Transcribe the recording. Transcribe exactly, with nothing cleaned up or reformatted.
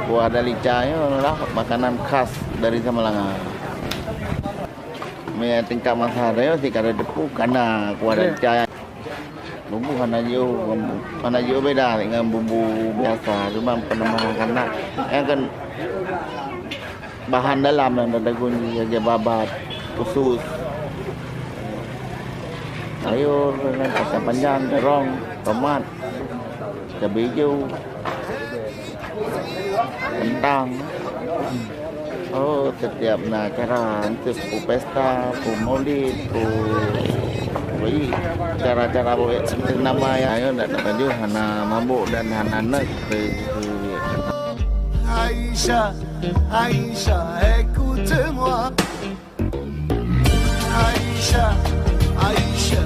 Kuah dalica nyoe adalah makanan khas dari Samalanga. Mie tingkat masa nyoe si kada teupeu kana kuah dalica. Bumbu hana jauh, hana jauh beda dengan bumbu biasa, cuma penambahan kana yang kan bahan dalam yang ada gunji, ada babat, usus, sayur, kacang panjang, terong, tomat, cabai hijau, kentang. Oh, setiap na acara, entah peue pesta, peue maulid, peue, peue cara-cara buet nama yang ayo ndak terkejut hana mabuk dan hana nek. Aisyah, Aisyah, écoute-moi. Aisyah, Aisyah,